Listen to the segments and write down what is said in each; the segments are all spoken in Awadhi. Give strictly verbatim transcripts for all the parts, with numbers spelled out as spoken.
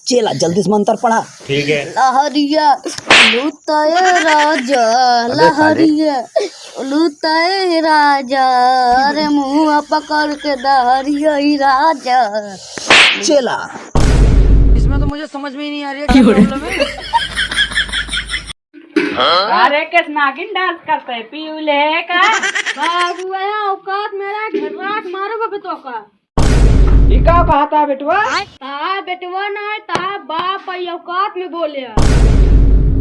चेला, जल्दी से मंत्र पढ़ा। ठीक है। लहरिया लुटाए राजा, अबे साले। लहरिया लुटाए राजा, अरे मुँह पकड़ के दहरिया ही राजा। चेला। इसमें तो मुझे समझ में ही नहीं आ रही है, क्या problem है? अरे, किस नागिन dance करते, पीले का? बाबू, आया औकात मेरा, घर रात मारो बबे तो का। ई का कहता बेटवा? ता बेटवा ना, ता बाप आई औकात में बोले।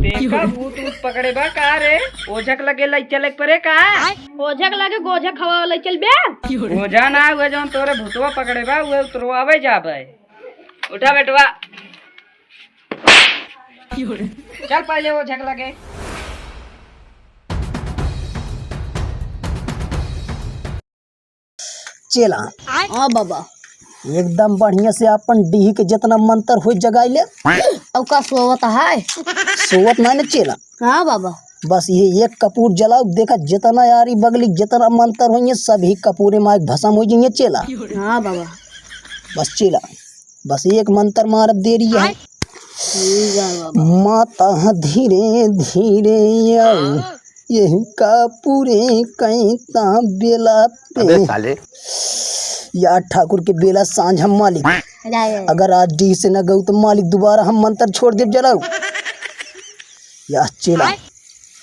देखा, भूत ऊत पकड़े बा का रे? ओझक लगे लई चले परे का? ओझक लगे गोझक हवा लई चल बे। ओझा ना हुए, जौन तोरे भूतवा पकड़े बा, उहे उतरवावे जाबे। उठा बेटवा। चल पहले ओझक लगे। चेला। हाँ बाबा। एकदम बढ़िया से आपन डीह के जितना मंत्र होई जगाई ले। अब का सोवत है? सोवत नहीं ना चेला। हाँ बाबा। बस ये एक कपूर जलाओ, देखा जितना यारी बगली जितना मंत्र होइए, सभी कपूरे माइक भसम हो जाइए चेला। हाँ बाबा। बस चेला, बस एक मंत्र मारब देरी है। ठीक है बाबा। माता धीरे धीरे आओ, यही कपूरे कैता बेला पे। अबे साले। या ठाकुर के बेला सांझ हम मालिक। राय। अगर आज डीह से न गऊ तो मालिक दोबारा हम मंत्र छोड़ देब जलाऊ। या चेला।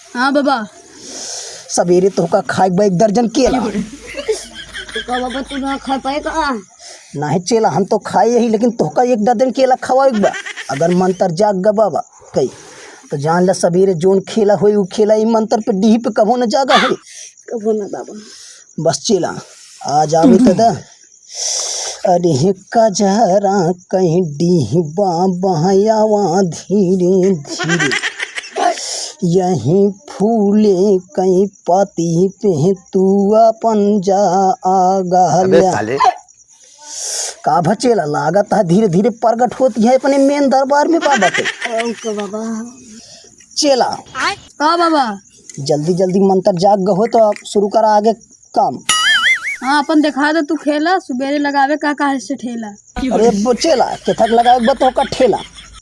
हाँ बाबा। सबेरे तोहका खाए बा एक दर्जन केला। तो का बाबा तू ना खा पाए का? नाहीं चेला, हम तो खाए ही, लेकिन तोहका एक दर्जन केला खवाए बा। अगर मंत्र जाग गा बाबा कई, तो जान ला सबेरे जोन खेला होई, उ खेला ई मंत्र पे डीह पे कबो न जागा होई। कबो ना बाबा। बस चेला, आज आवे तो दा। अरे कजरा कहीं डीह बाबा आवा धीरे धीरे, यहीं फूले कहीं पाती पे तू अपन जा आगा अबे ले। साले। का भा चेला, लागत है धीरे धीरे प्रगट होती है अपने मेन दरबार में बाबा के। ओके बाबा। चेला। का बाबा? जल्दी जल्दी मंत्र जाग गहो तो आप शुरू करा आगे काम। हाँ, अपन देखा दे तू खेला, सुबेरे लगावे का काहे से ठेला। अरे बो चेला, केथक लगावे बा तोहका ठेला।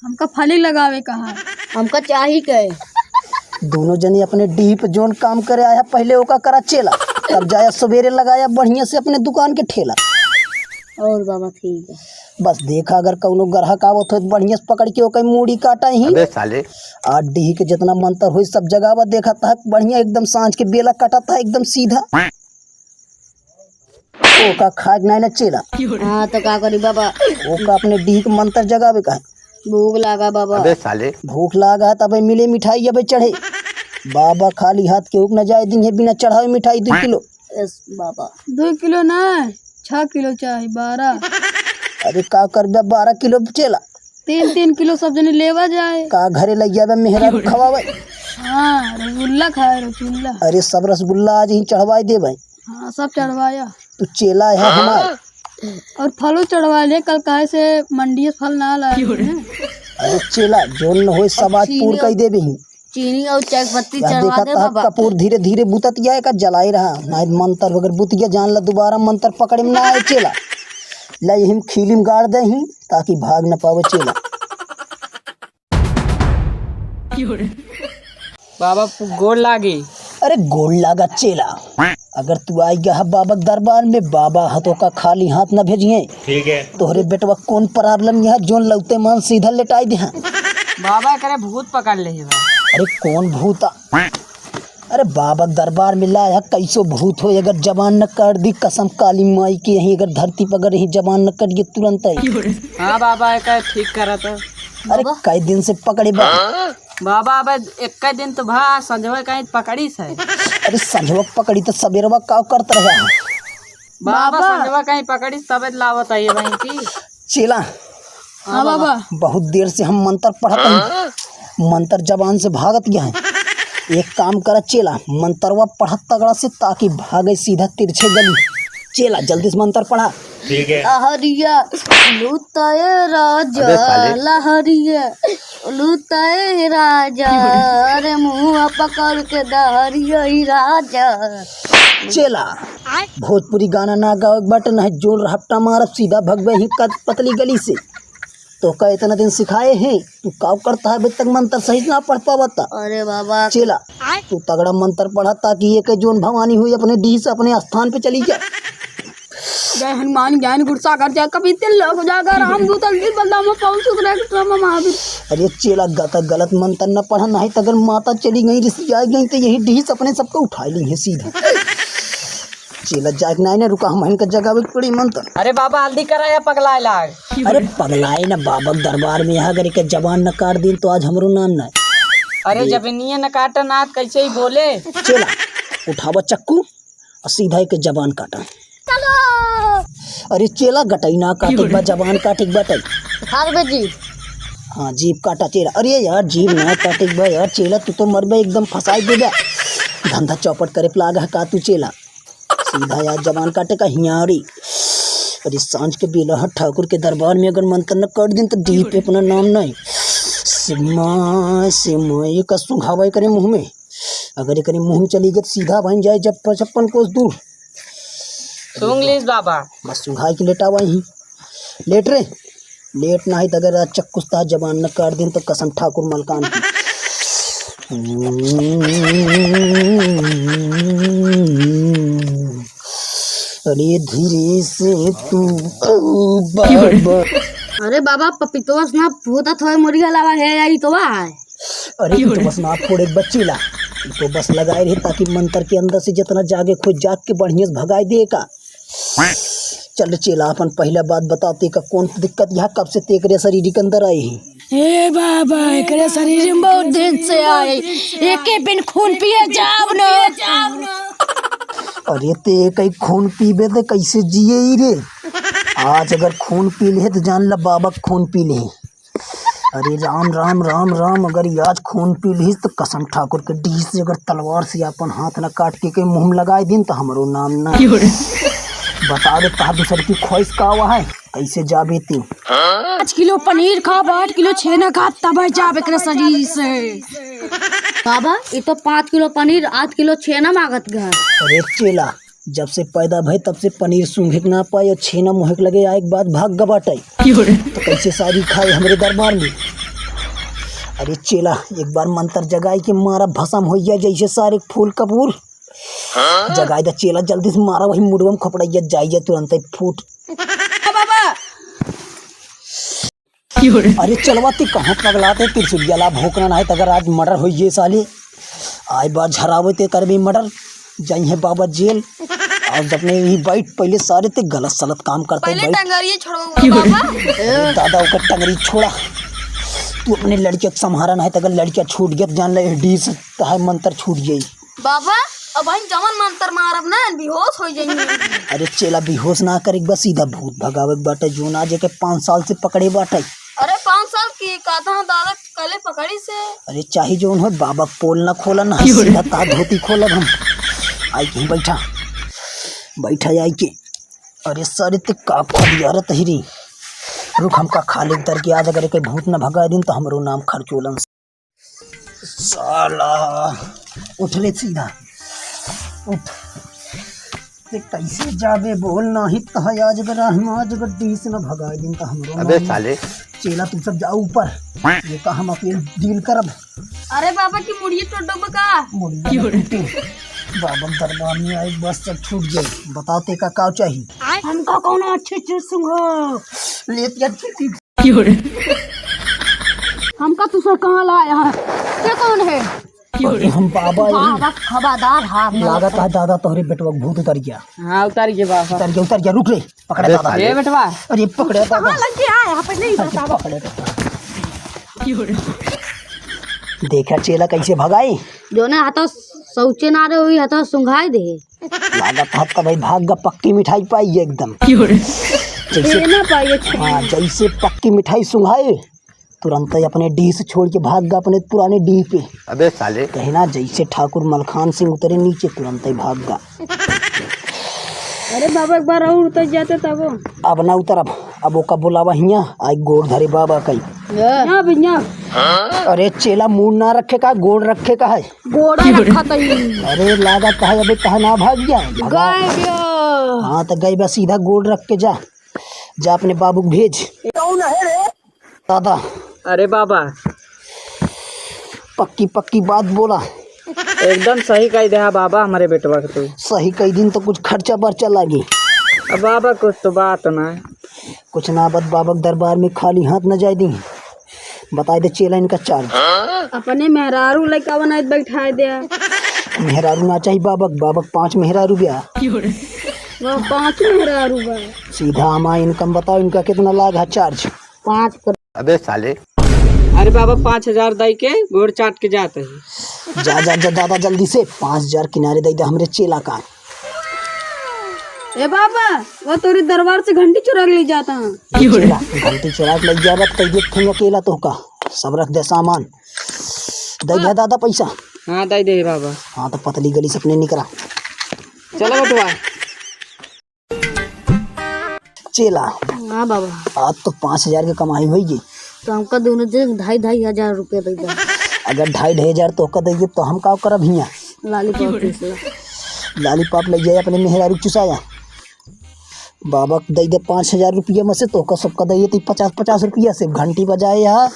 हमका फली लगावे कहा। हमका चाही के। दोनों जने अपने डीह पे जोन काम करे आया, पहले ओका करा चेला, तब जाया सुबेरे लगाया बढ़िया से अपने दुकान के ठेला। और बाबा ठीक है। बस देखा, अगर कौनो ग्राहक आवत हो तो बढ़िया से पकड़ के ओकर मूड़ी काटा ही। अबे साले। आ डीह के जितना मंत्र होई सब जगावा, देखा तहक बढ़िया एकदम सांझ के बेला कटा तहक एकदम सीधा। ओका खाए के नाई ना चेला। हाँ तो का करी बाबा? ओका अपने डीह के मंत्र जगावे का। भूख लागा बाबा। अबे साले। भूख लागा तबे मिले मिठाई अबे चढ़े। बाबा खाली हाथ केहू के न जाए दिहे बिना चढ़ावे मिठाई दो किलो। यस बाबा। दो किलो ना, छह किलो चाही, बारह। अरे का करबे बारह किलो चेला? तीन तीन किलो सब जने लेवा जाए। का घरे लइ जाबे मेहरारू खवावे? हाँ, रसगुल्ला खाए, रसगुल्ला। अरे सब रसगुल्ला आज ही चढ़वाई देबे। हाँ, सब चढ़वाया। तू चेला है हमार। और फलो चढ़वा ले, कल काहे से मंडी से फल ना लाया क्यों रे? तूने। अरे चेला, जोन न होए सब आज चीनी पूर और कई देबे ही। चीनी और चाय पत्ती यार चढ़वा देखा दे ता बाबा। कपूर धीरे धीरे बुतत जाए का जलाई रहा। नाहीं मंत्र अगर बुत गया जान ला दोबारा मंत्र पकड़े में ना आए चेला। ला यही में खीली में गाड़ दे ही ताकि भाग न पावे चेला। बाबा गोड़ लागी। अरे गोड़ लागा चेला। अगर तू आई गया है बाबा के दरबार में, बाबा हतो का खाली हाथ न भेजिए। ठीक है। तोहरे बेटवा कौन problem यह जोन लौते मान सीधा लेटाई दे हैं। बाबा करे भूत पकड़ ले बा। अरे कौन भूता? अरे बाबा के दरबार में लाया कैसो भूत हो, अगर जबान न कर दी कसम काली माई की यही अगर धरती पर अगर यही जबान न कट गई तुरंत ही। हाँ बाबा, एक ठीक करा तो। अरे बाबा। कई दिन से पकड़े बा। बाबा, अब एक दिन तो भा संझवा कहीं पकड़ी से। अरे संझवा पकड़ी तो सबेरवा का करत रहा? बाबा, बाबा। संझवा कहीं पकड़ी तबे लावत है ये वहीं की। चेला। हाँ बाबा। बहुत देर से हम मंत्र पढ़त हैं। मंत्र जबान से भागत गया है। एक काम करा चेला, मंत्रवा पढ़त तगड़ा से ताकि भागे सीधा तिरछे गली। चेला जल्दी से मंत्र पढ़ा। ठीक है। लहरिया लुटाए राजा, अबे साले। लहरिया लुटाए राजा, अरे मुँह पकड़ के दहरिया ही राजा। चेला, भोजपुरी गाना ना गावे के बाटे, नहीं जोर हफ्ता मारब सीधा भगवे ही कद पतली गली से। तोहका इतना दिन सिखाए हैं, तू काउ करता है, अभी तक मंत्र सही से ना पढ़ पावता। अरे बाबा। चेला, तू तगड़ा मंत्र पढ़ा, ताकि ये के जोन भवानी हुई अपने डीह से अपने स्थान पे चली जाए। जय हनुमान ज्ञान गुण सागर, जय कपीस तिलोक उजागर, रामदूत अवधूत बलराम पवन सुत नाथ कृष्ण महावीर। अरे चेला, गलत, गलत मंत्र न पढ़ा, नहीं तो अगर माता चली गई, रिसियाई गई, तो यही डीह से अपने सबको उठाई ली है सीधा। चेला जाए के नाई ना रुका, हम इनका जगावे के पड़ी मंत्र। अरे बाबा, हल्दी करा या पगलाए लाग। अरे पगलाए ना बाबा, दरबार में यहाँ अगर एक जबान न काट दिन तो आज हमरो नाम ना। अरे जब इनिये न काटा ना, कैसे ही बोले? चेला, उठावा चक्कू और सीधा एक जबान काटा। चलो। अरे चेला, गटई ना काटे के बा, जबान काटे के बाटे। उठा दे जीभ। हाँ, जीभ काटा चेला। अरे यार, जीभ ना काटे के बा यार, चेला तू तो मरबे, एकदम फंसाई देबे। धंधा चौपट करे पे लागा है का तू चेला? सीधा यार जबान काटे का हियारी। अरे सांझ के बेला ह ठाकुर के दरबार में अगर मंत्र न कर दिन तो डीह पे अपना नाम नहीं। सिमा, सिमा, ये का सुंघावा करे मुंह में। अगर एकरे मुंह में चली गई तो सीधा बन जाए जब पचपन कोस दूर। सूंघ लीस बाबा। बस सुंघाई के लेटावा ही। लेट रे। लेट नाही त अगर आज चक्कुस्ता जबान न काट दिन तो कसम ठाकुर मलकान की। अरे धीरे से तू बाबा। अरे बाबा, पपीतोस ना फूटत होए मुर्गी अलावा है, यही तो है। अरे, ई तो बस ना फोड़े बच्ची ला। ई तो बस लगाए रहे ताकि मंत्र के अंदर से जितना जागे खोज जाग के बढ़िया से भगाए दे का। चल रे चेला, अपन पहला बात बता, ते का कौन दिक्कत यहाँ, कब से ते एकरे शरीर के अंदर आई है? ए बाबा, एकरे शरीर में बहुत दिन से आई, एके बिन खून पिए जाव न। अरे ते कहीं खून पीबे ते कैसे जिए ई रे? आज अगर खून पी ले तो जान ला बाबा के खून पी ले। अरे राम, राम, राम, राम, अगर ई आज खून पी लिहिस, त कसम ठाकुर के डीह से अगर तलवार से आपन हाथ न काट के, के मुंह में लगाए दिन, त हमरो नाम ना। बता दे, तहार दूसर की ख्वाहिश का हुआ है, कैसे जाबे तू? पाँच किलो पनीर खाब, आठ किलो छेना खाब, तब जाब एकरे शरीर से। बाबा, ई तो पाँच किलो पनीर, आठ किलो छेना मांगत गा। अरे चेला, जब से पैदा भई तब से पनीर सूंघे के ना पाई और छेना मुँहे के लगे आए के बाद भाग ग बाटइ। तो कैसे सारी खाए हमरे दरबार में? अरे चेला, एक बार मंत्र जगाई के मारा भसम होइ जाए जैसे सारे फूल कपूर। जगाई द चेला, जल्दी से मारा, वही मुड़वा में खपड़ाइया जाइए तुरंत ही फूट। बाबा। अरे चलवा ती कहाँ पगलाते त्रिशूलिया ला भोंकना नाही त अगर आज मर्डर होइए साले। आए बार झरावे ते करबे मर्डर, जाइए बाबा जेल। आज अपने यही बैठ पहले सारे ते गलत सलत काम करते पहले बैठ। टंगरिये छोड़ो बाबा। अरे दादा ओकर टंगरी छोड़ा। तू अपने लड़किया के संभारा नाही त अगर लड़किया छूट गया त जान ले डीह से तहार मंत्र छूट जाई। बाबा, अब हम जवन मंत्र मारब ना, बेहोश होइ जाइए। अरे चेला, बेहोश ना करे के बा, सीधा भूत भगावे के बाटे, जोन आज एके पाँच साल से पकड़े बाटे। अरे पाँच साल की कहता हूँ दादा, कले पकड़ी से। अरे चाहे जोन हो, बाबा के पोल ना खोला ना, सीधा ता धोती खोलब हम। आई के बैठा, बैठा आई के। अरे सारे ते का फरियारत ही रे। रुक, हमका खा ले उतर के, आज अगर एके भूत ना भगा दिन तो हमरो नाम खर्चोलन। साला, उठ रे सीधा, उठ। ते कैसे जाबे बोल, नाही त आज अगर हम आज अगर डीह से न भगाए दिन त हमरो अबे नाम। साले। चेला तुम सब जाओ ऊपर, ये का हम अकेले डील करब। अरे बाबा की मुड़िया टूट बा का? मुड़िया न टूटे। बाबा दरबार में आए बस सब छूट जाए। बताओ ते का का चाही? हमका कौनो अच्छी चीज सुंघो। ले ते अच्छी चीज। हमका तू सब कहाँ लाया है? ये कौन है? अरे हम बाबा हैं। बाबा खबरदार हाथ न लागत है दादा तोहरे बेटवा के भूत उतर गया। हाँ, उतर गया बाबा। उतर गया, उतर गया, रुक रे, पकड़े अबे दादा। साले। ए बेटवा। अरे पकड़े दादा। कहाँ लग गया है? यहाँ पे नहीं अरे बतावा। पकड़े दादा। देखा चेला कैसे भगाई। जोने हाथों शौचे ना रहे, वही हाथों सुंघाई दे। लागत है तब भाई भाग गा पक्की मिठाई पाई एकदम। क्यों रे? जैसे छेना पाई, छेना। हाँ, जैसे पक्की मिठाई सुंघाए, तुरंत ही अपने डीह से छोड़ के भाग गा अपने पुराने डीह पे। अबे साले। कहे ना, जैसे ठाकुर मलखान सिंह उतरे नीचे, तुरंत ही भाग गा। अरे बाबा, एक बार और उतर जाते तब। अब ना उतरब, अब ओका बुलावा हियाँ, आई गोड़ धरे बाबा कई। यहाँ भैया। अरे चेला, मूड़ ना रखे का, गोड़ रखे का है। गोड़ा रखा तई। अरे लागत है अबे तह ना भाग गया, भगा। गए गया। हाँ तो गए बा, सीधा गोड़ रख के जा, जा अपने बाबू के भेज। कौन है रे? दादा। अरे बाबा। पक्की पक्की बात बोला। एकदम सही कहि देहा बाबा, हमरे बेटवा के तू। सही कहि दिन तो कुछ खर्चा बर्चा लागी। अब बाबा कुछ तो बात ना। कुछ ना बत बाबा के दरबार में खाली हाथ न जाए दी। बताए दे चेला इनका चार्ज। अपने मेहरारू लइका बनाए बैठाए दे। मेहरारू ना चाही बाबा के, बाबा के पाँच मेहरारू ब्या। वह पाँच मेहरारू बा। सीधा हमार इनकम बताओ, इनका कितना लाग है चार्ज? पाँच करोड़। अबे साले। अरे बाबा, पाँच हजार दई के गोड़ चाट के जात है। जा, जा, जा, दादा, जल्दी से पाँच हजार किनारे दई दे हमरे चेला का। ए बाबा, वो तोरे दरबार से घंटी चुरा के ले जाता है। चेला, घंटी चुरा के ले जाबत, कह दे फिर अकेला तो का। सब रख दे सामान। दई दे दादा पैसा। हाँ, दई दे बाबा। हाँ, तो पतली गली से अपने निकरा। चलो बटुआ। चेला। हाँ बाबा। आज तो पाँच हजार के कमाई होइगी। तो हमका दोनों जन ढाई ढाई हजार रुपया दे दे। अगर ढाई ढाई हजार तोहका दे दे तो हम का करब हियाँ? लॉलीपॉप पीस ला। लॉलीपॉप ले जाए अपने मेहरारू चुसाया। बाबा के दे दे पाँच हजार रुपया में से तोहका सबका दे दे पचास पचास रुपया से घंटी बजाए यहाँ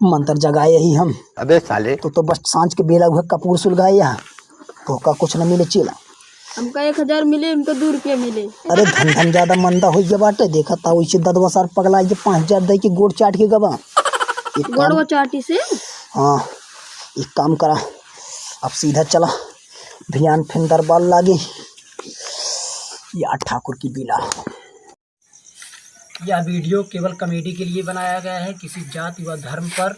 मंत्र जगाए ही हम। अबे साले। तो, तो बस सांझ के बेला हुआ कपूर सुलगाए यहाँ। तोहका कुछ न मिले चेला। हमका एक हजार मिले, उनका दो रुपया मिले। अरे धन धन ज्यादा मंदा होइ गया बाटे, देखा था वैसे ददवा सार पगला ये पाँच हजार दे के गोड़ चाट के गवा। एक काम गोड़वा चाटी से? हाँ, एक काम करा, अब सीधा चला भियान फिन दरबार लागे। या ठाकुर की बीला। यह वीडियो केवल कॉमेडी के लिए बनाया गया है, किसी जाति व धर्म पर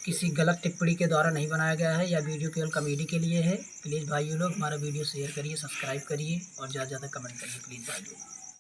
किसी गलत टिप्पणी के द्वारा नहीं बनाया गया है। यह वीडियो केवल कॉमेडी के लिए है। प्लीज भाइयों लोग, हमारा वीडियो शेयर करिए, सब्सक्राइब करिए और ज़्यादा से ज़्यादा कमेंट करिए, प्लीज भाइयों।